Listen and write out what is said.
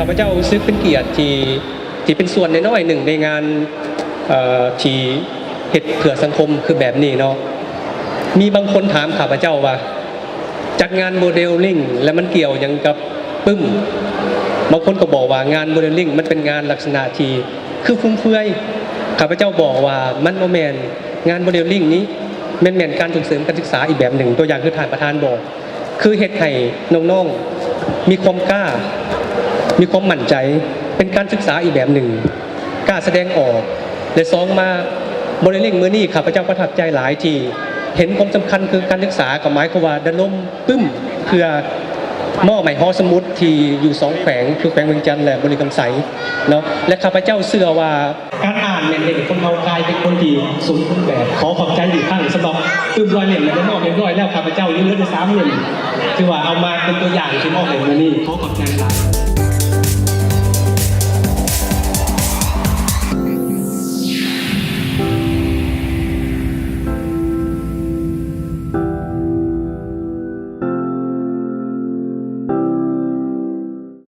ຂ້າພະເຈົ້າຮູ້ສຶກເປັນກຽດທີ່ ທີ່ເປັນສ່ວນນ້ອຍໆໜຶ່ງໃນງານ ເອີ ທີ່ເຮັດເພື່ອສັງຄົມຄືແບບນີ້ເນາະ. ມີບາງຄົນຖາມຂ້າພະເຈົ້າວ່າ ຈັດງານໂມເດລລິງ ແລ້ວມັນກ່ຽວຫຍັງກັບປຶ້ມ? ບາງຄົນກໍບອກວ່າງານໂມເດລລິງມັນເປັນງານລັກສະນະທີ່ຄືຟຸມເຟືອຍ. ຂ້າພະເຈົ້າບອກວ່າມັນບໍ່ແມ່ນ, ງານໂມເດລລິງນີ້ແມ່ນ, ແມ່ນການສົ່ງເສີມການສຶກສາອີກແບບໜຶ່ງ. ຕົວຢ່າງຄືທ່ານປະທານບອກ ຄືເຮັດໃຫ້ນ້ອງໆມີຄວາມກ້າ, ມີຄວາມໝັ້ນໃຈ, ເປັນການສຶກສາອີກແບບໜຶ່ງ, ກ້າສະແດງອອກ. ແລະ ສອງມາ ໂມເດລລິງມື້ນີ້ ຂ້າພະເຈົ້າປະທັບໃຈຫຼາຍທີ່ເຫັນຄວາມສຳຄັນຄືການສຶກສາ ກໍໝາຍຄວາມວ່າລະດົມປຶ້ມເພື່ອມອບໃຫ້ຫໍສະໝຸດທີ່ຢູ່ສອງແຂວງ ຄືແຂວງວຽງຈັນ ແລະ ບໍລິຄຳໄຊເນາະ. ແລະ ຂ້າພະເຈົ້າເຊື່ອວ່າ ການອ່ານແມ່ນເຮັດໃຫ້ຄົນເຮົາກາຍເປັນຄົນທີ່ສົມບູນແບບ. ຂໍຂອບໃຈອີກຄັ້ງສຳລັບປຶ້ມຮ້ອຍເຫຼັ້ມ ໄດ້ມອບຮຽບຮ້ອຍແລ້ວ. ຂ້າພະເຈົ້າຍັງເຫຼືອຢູ່ສາມເຫຼັ້ມ ຖືວ່າເອົາມາເປັນຕົວຢ່າງທີ່ມອບໃຫ້ມື້ນີ້. ຂໍຂອບໃຈຫຼາຍ.